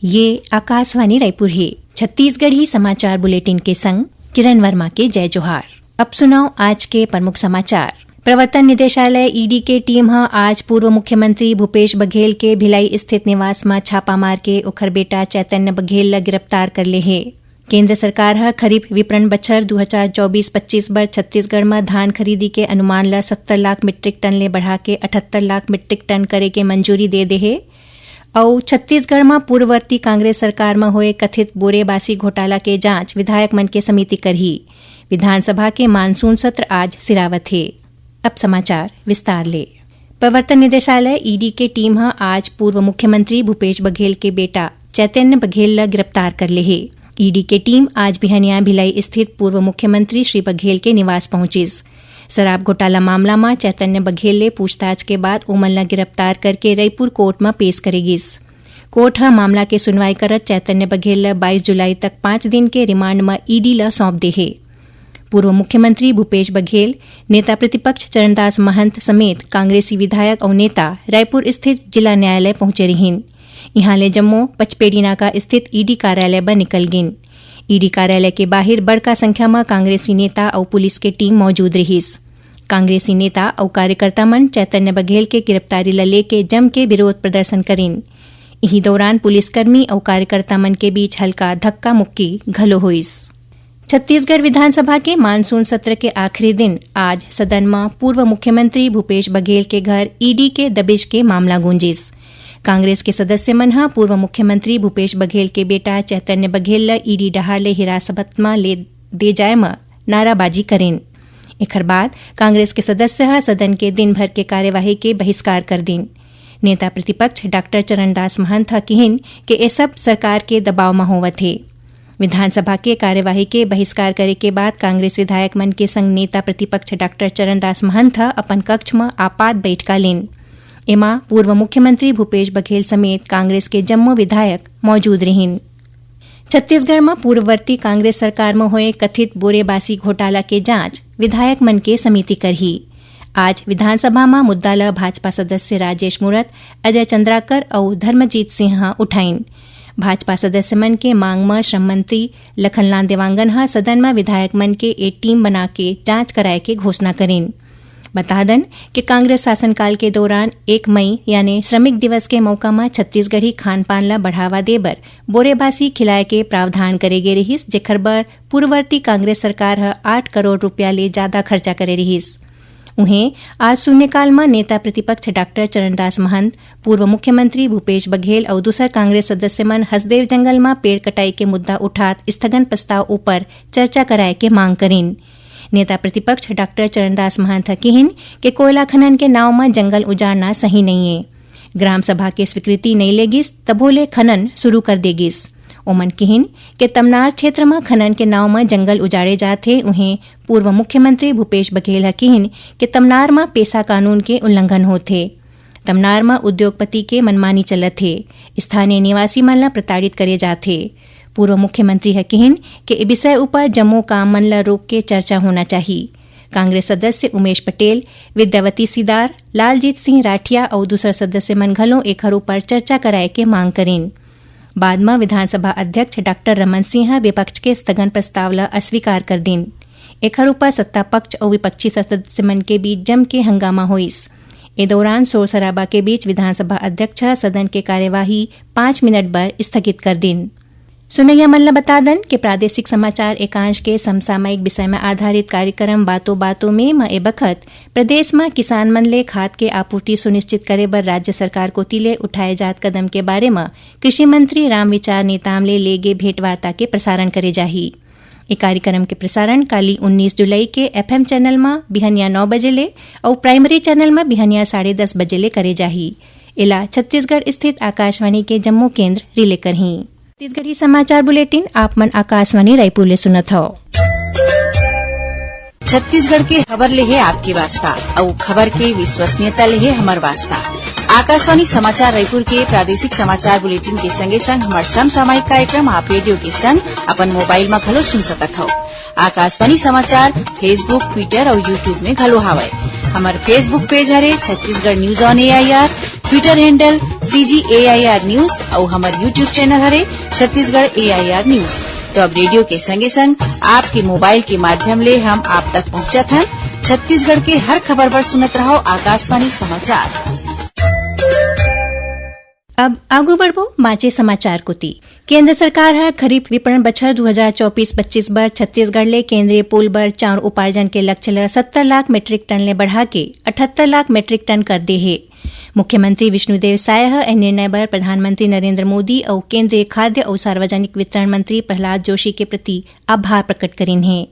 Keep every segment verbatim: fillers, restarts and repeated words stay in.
ये आकाशवाणी रायपुर हे। छत्तीसगढ़ी समाचार बुलेटिन के संग किरण वर्मा के जय जोहार। अब सुनव आज के प्रमुख समाचार। प्रवर्तन निदेशालय, ईडी के टीम ह आज पूर्व मुख्यमंत्री भूपेश बघेल के भिलाई स्थित निवास म छापा मार के ओखर बेटा चैतन्य बघेल ल गिरफ्तार कर ले हे। केंद्र सरकार ह खरीफ विपणन बछर दू हजार चौबीस पच्चीस बर छत्तीसगढ़ म धान खरीदी के अनुमान ल सत्तर लाख मीट्रिक टन ले बढ़ा के अठहत्तर लाख मीट्रिक टन करे के मंजूरी दे दे हे। अउ छत्तीसगढ़ म पूर्ववर्ती कांग्रेस सरकार म होए कथित बोरेबासी घोटाला के जांच विधायक मन के समिति करही। विधानसभा के मानसून सत्र आज सिरावत हे। अब समाचार विस्तार ले। प्रवर्तन निदेशालय, ईडी के टीम ह आज पूर्व मुख्यमंत्री भूपेश बघेल के बेटा चैतन्य बघेल ल गिरफ्तार कर ले हे। ईडी के टीम आज बिहनिया भिलाई स्थित पूर्व मुख्यमंत्री श्री बघेल के निवास पहुंचिस। शराब घोटाला मामला म चैतन्य बघेल ले पूछताछ के बाद ओमन ल गिरफ्तार करके रईपुर कोर्ट म पेश करे गिस। कोर्ट ह मामला के सुनवाई करत चैतन्य बघेल ल बाईस जुलाई तक पांच दिन के रिमांड म ईडी ल सौंप दे हे। पूर्व मुख्यमंत्री भूपेश बघेल, नेता प्रतिपक्ष चरणदास महंत समेत कांग्रेसी विधायक अउ नेता रायपुर स्थित जिला न्यायालय पहुंचे रिहिन। इहां ले जम्मो पचपेड़ी नाका स्थित ईडी कार्यालय बर निकल गिन। ईडी कार्यालय के बाहिर बड़का संख्या म कांग्रेसी नेता अउ पुलिस के टीम मौजूद रिहिस। कांग्रेसी नेता अउ कार्यकर्ता मन चैतन्य बघेल के गिरफ्तारी ल लेके जम के विरोध प्रदर्शन करिन। इही दौरान पुलिसकर्मी अउ कार्यकर्ता मन के बीच हल्का धक्का मुक्की घलो होइस। छत्तीसगढ़ विधानसभा के मानसून सत्र के आखिरी दिन आज सदन म पूर्व मुख्यमंत्री भूपेश बघेल के घर ईडी के दबिश के मामला गूंजिस। कांग्रेस के सदस्य मन ह पूर्व मुख्यमंत्री भूपेश बघेल के बेटा चैतन्य बघेल ल ईडी डहार ले हिरासत म ले दे जाय म नाराबाजी करिन। एखर बाद कांग्रेस के सदस्य ह सदन के दिन भर के कार्यवाही के बहिष्कार कर दीन। नेता प्रतिपक्ष डॉक्टर चरणदास महंत ह किहिन के ए सब सरकार के दबाव म होवत हे। विधानसभा के कार्यवाही के बहिष्कार करे के बाद कांग्रेस विधायक मन के संग नेता प्रतिपक्ष डॉक्टर चरणदास महंत ह अपन कक्ष म आपात बइठका लीन। एमा पूर्व मुख्यमंत्री भूपेश बघेल समेत कांग्रेस के जम्मो विधायक मौजूद रिहिन। छत्तीसगढ़ म पूर्ववर्ती कांग्रेस सरकार म होए कथित बोरेबासी घोटाला के जांच विधायक मन के समिति करही। आज विधानसभा म मुद्दा ल भाजपा सदस्य राजेश मूरत, अजय चंद्राकर अउ धर्मजीत सिंह ह उठाइन। भाजपा सदस्य मन के मांग म श्रम मंत्री लखनलाल देवांगन ह सदन म विधायक मन के ए टीम बना के जांच कराए के घोषणा करिन। बता दन कि कांग्रेस शासनकाल के दौरान एक मई यानी श्रमिक दिवस के मौका म छत्तीसगढ़ी खान पान ल बढ़ावा दे बर बोरेबासी खिलाए के प्रावधान करे गे रिहिस, जेखर बर पूर्ववर्ती कांग्रेस सरकार ह आठ करोड़ रुपया ले जादा खर्चा करे रिहिस। उहें, आज शून्यकाल म नेता प्रतिपक्ष डॉक्टर चरणदास महंत, पूर्व मुख्यमंत्री भूपेश बघेल अउ दूसर कांग्रेस सदस्य मन हसदेव जंगल म पेड़ कटाई के मुद्दा उठात स्थगन प्रस्ताव ऊपर चर्चा कराए के मांग करिन। नेता प्रतिपक्ष डॉक्टर चरणदास महंत ह किहिन के कोयला खनन के नाव म जंगल उजाड़ना सही नइये। ग्राम सभा के स्वीकृति नइ ले गिस, तभो ले खनन शुरू कर दे गिस। ओमन किहिन के तमनार क्षेत्र म खनन के नाव म जंगल उजाड़े जात हे। उहें, पूर्व मुख्यमंत्री भूपेश बघेल ह किहिन के तमनार म पेसा कानून के उल्लंघन होत हे। तमनार म उद्योगपति के मनमानी चलत हे। स्थानीय निवासी मन ल प्रताड़ित करे जात हे। पूर्व मुख्यमंत्री ह किहिन के ए विषय उपर जम्मो काम मन ल रोक के चर्चा होना चाही। कांग्रेस सदस्य उमेश पटेल, विद्यावती सीदार, लालजीत सिंह राठिया अउ दूसर सदस्य मन घलो एखर उपर चर्चा कराए के मांग करिन। बाद म विधानसभा अध्यक्ष डॉक्टर रमन सिंह ह विपक्ष के स्थगन प्रस्ताव ल अस्वीकार कर दीन। एखर उपर सत्ता पक्ष अउ विपक्षी सदस्य मन के बीच जम के हंगामा होइस। ए दौरान शोर शराबा के बीच विधानसभा अध्यक्ष ह सदन के कार्यवाही पांच मिनट बर स्थगित कर दीन। सुनैया मन ल बता दन के प्रादेशिक समाचार एकांश के समसामयिक विषय म आधारित कार्यक्रम बातों बातों में म ए बखत प्रदेश म किसान मन ले खाद के आपूर्ति सुनिश्चित करे बर राज्य सरकार कोति ले उठाए जात कदम के बारे म कृषि मंत्री रामविचार नेताम ले लेगे भेंटवार्ता के प्रसारण करे जाही। ए कार्यक्रम के प्रसारण काली उन्नीस जुलाई के एफएम चैनल म बिहनिया नौ बजे ले अउ प्राइमरी चैनल म बिहनिया साढ़े दस बजे ले करे जाही। एला छत्तीसगढ़ स्थित आकाशवाणी के जम्मो केंद्र रिले करही। छत्तीसगढ़ी समाचार बुलेटिन आप मन आकाशवाणी रायपुर ले सुनत हव। छत्तीसगढ़ के खबर ले हे आपके वास्ता, अउ खबर के विश्वसनीयता ले हे हमर वास्ता। आकाशवाणी समाचार रायपुर के प्रादेशिक समाचार बुलेटिन के संगे संग हमर समसामयिक कार्यक्रम आप रेडियो के संग अपन मोबाइल म घलो सुन सकत हव। आकाशवाणी समाचार Facebook, Twitter अउ YouTube में घलो हावय। हमर Facebook पेज हरे Chhattisgarh news on AIR. Twitter handle C G A I R News अउ हमर YouTube channel हरे Chhattisgarh A I R News। तो अब रेडियो के संगे संग आपके मोबाइल के माध्यम ले हम आप तक पहुंचत हन। छत्तीसगढ़ के हर खबर बर सुनत रहो आकाशवाणी समाचार। अब आगू बढ़बो बांचे समाचार कोति। केंद्र सरकार ह खरीफ विपणन बछर दू हजार चौबीस पच्चीस बर छत्तीसगढ़ ले केंद्रीय पूल बर चाउर उपार्जन के लक्ष्य ल सत्तर लाख मीट्रिक टन ले बढ़ा के अठहत्तर लाख मीट्रिक टन कर दे हे। मुख्यमंत्री विष्णुदेव साय ह ए निर्णय बर प्रधानमंत्री नरेंद्र मोदी अउ केंद्रीय खाद्य अउ सार्वजनिक वितरण मंत्री प्रहलाद जोशी के प्रति आभार प्रकट करिन हे।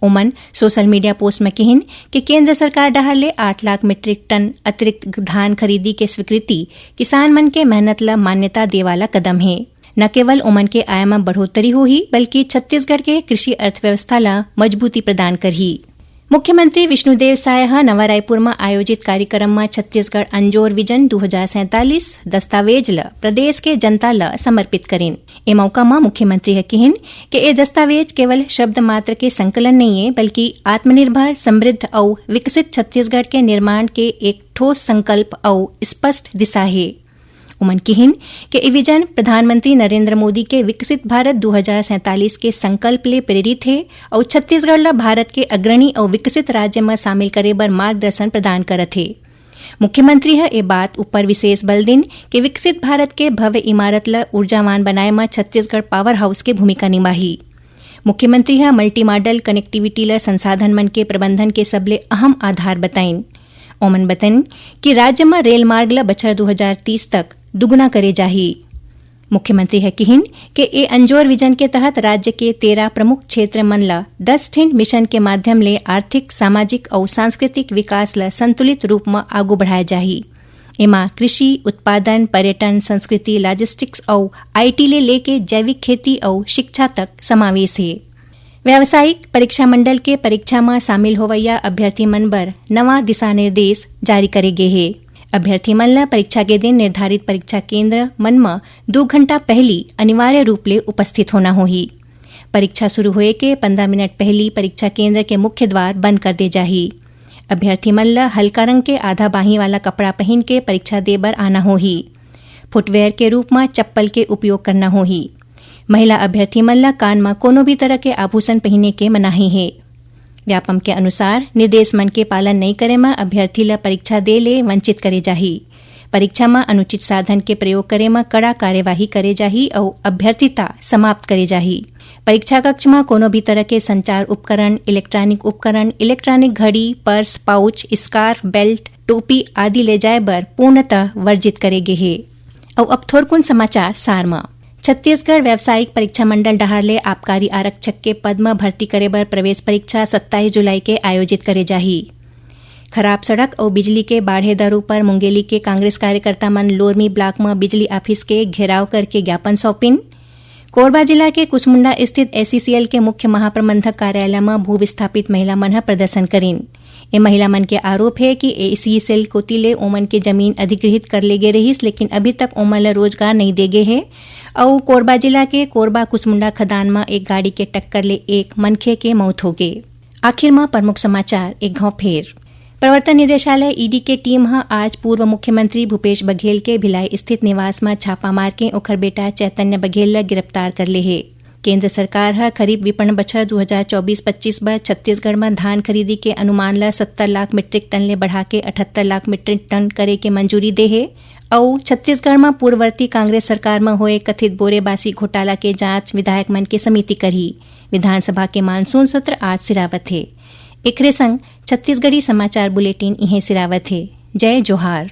ओमन सोशल मीडिया पोस्ट म किहिन कि केंद्र सरकार डहार ले आठ लाख मीट्रिक टन अतिरिक्त धान खरीदी के स्वीकृति किसान मन के मेहनत ल मान्यता दे वाला कदम हे। न केवल ओमन के आय म बढ़ोतरी होही, बल्कि छत्तीसगढ़ के कृषि अर्थव्यवस्था ल मजबूती प्रदान करही। मुख्यमंत्री विष्णुदेव साय ह नवा रायपुर म आयोजित कार्यक्रम म छत्तीसगढ़ अंजोर विजन दू हजार सैंतालीस दस्तावेज ल प्रदेश के जनता ल समर्पित करिन। ए मौका म मुख्यमंत्री ह किहिन कि ए दस्तावेज केवल शब्द मात्र के संकलन नइये, बल्कि आत्मनिर्भर, समृद्ध अउ विकसित छत्तीसगढ़ के निर्माण के एक ठोस संकल्प अउ स्पष्ट दिशा हे। उमन किहिन कि ए विजन प्रधानमंत्री नरेंद्र मोदी के विकसित भारत दू हजार सैंतालीस के संकल्प ले प्रेरित हे अउ छत्तीसगढ़ ल भारत के अग्रणी अउ विकसित राज्य म शामिल करे बर मार्गदर्शन प्रदान करत हे। मुख्यमंत्री ह ए बात ऊपर विशेष बल दिन कि विकसित भारत के भव्य इमारत ल ऊर्जावान बनाए म छत्तीसगढ़ पावर हाउस के भूमिका निभाही। मुख्यमंत्री ह मल्टी मॉडल कनेक्टिविटी ल संसाधन मन के प्रबंधन के सबले अहम आधार बताइन। ओमन बताइन कि राज्य म रेल मार्ग ल बछर दू हजार तीस तक दुगुना करे जाही। मुख्यमंत्री ह किहिन कि ए अंजोर विजन के तहत राज्य के तेरह प्रमुख क्षेत्र मन ल दस ठिन मिशन के माध्यम ले आर्थिक, सामाजिक अउ सांस्कृतिक विकास ल संतुलित रूप म आगू बढ़ाए जाही। एमा कृषि, उत्पादन, पर्यटन, संस्कृति, लॉजिस्टिक्स अउ आईटी ले लेके जैविक खेती अउ शिक्षा तक समावेश हे। व्यावसायिक परीक्षा मंडल के परीक्षा म शामिल होवइया अभ्यर्थी मन बर नवा दिशा निर्देश जारी करे गे हे। अभ्यर्थी मन ल परीक्षा के दिन निर्धारित परीक्षा केंद्र मन म दू घंटा पहिली अनिवार्य रूप ले उपस्थित होना होही। परीक्षा शुरू होए के पंद्रह मिनट पहिली परीक्षा केंद्र के मुख्य द्वार बंद कर दे जाही। अभ्यर्थी मन ल हल्का रंग के आधा बाही वाला कपड़ा पहिन के परीक्षा दे बर आना होही। फुटवियर के रूप म चप्पल के उपयोग करना होही। महिला अभ्यर्थी मन ल कान म कोनो भी तरह के आभूषण पहिने के मनाही हे। व्यापम के अनुसार निर्देश मन के पालन नइ करे म अभ्यर्थी ल परीक्षा दे ले वंचित करे जाही। परीक्षा म अनुचित साधन के प्रयोग करे म कड़ा कार्यवाही करे जाही अउ अभ्यर्थीता समाप्त करे जाही। परीक्षा कक्ष म कोनो भी तरह के संचार उपकरण, इलेक्ट्रॉनिक उपकरण, इलेक्ट्रॉनिक घड़ी, पर्स, पाउच, स्कार्फ, बेल्ट, टोपी आदि ले जाए बर पूर्णतः वर्जित करे गे हे। अउ अब थोरकुन समाचार सार म। छत्तीसगढ़ व्यावसायिक परीक्षा मंडल डहार ले आबकारी आरक्षक के पद म भर्ती करे बर प्रवेश परीक्षा सत्ताईस जुलाई के आयोजित करे जाही। खराब सड़क अउ बिजली के बाढ़े दर उपर मुंगेली के कांग्रेस कार्यकर्ता मन लोरमी ब्लॉक म बिजली ऑफिस के घेराव करके ज्ञापन सौंपिन। कोरबा जिला के कुसमुंडा स्थित एसईसीएल के मुख्य महाप्रबंधक कार्यालय म भू विस्थापित महिला मन ह प्रदर्शन करिन। ए महिला मन के आरोप हे कि एसईसीएल कोति ले ओमन के जमीन अधिग्रहित कर ले गे रहिस, लेकिन अभी तक ओमन ल रोजगार नइ दे गे हे। अउ कोरबा जिला के कोरबा कुसमुंडा खदान म एक गाड़ी के टक्कर ले एक मनखे के मौत होगे। आखिर म प्रमुख समाचार एक घाव फेर। प्रवर्तन निदेशालय, ईडी, के टीम ह आज पूर्व मुख्यमंत्री भूपेश बघेल के भिलाई स्थित निवास म छापा मार के ओखर बेटा चैतन्य बघेल ल गिरफ्तार कर ले हे। केंद्र सरकार ह खरीफ विपणन बछर दू हजार चौबीस पच्चीस बर छत्तीसगढ़ म धान खरीदी के अनुमान ल सत्तर लाख मीट्रिक टन ले बढ़ा के अठहत्तर लाख मीट्रिक टन करे के मंजूरी दे हे। अउ छत्तीसगढ़ म पूर्ववर्ती कांग्रेस सरकार म होए कथित बोरेबासी घोटाला के जांच विधायक मन के समिति करही। विधानसभा के मानसून सत्र आज सिरावत हे। एखरे संग छत्तीसगढ़ी समाचार बुलेटिन इहें सिरावत हे। जय जोहार।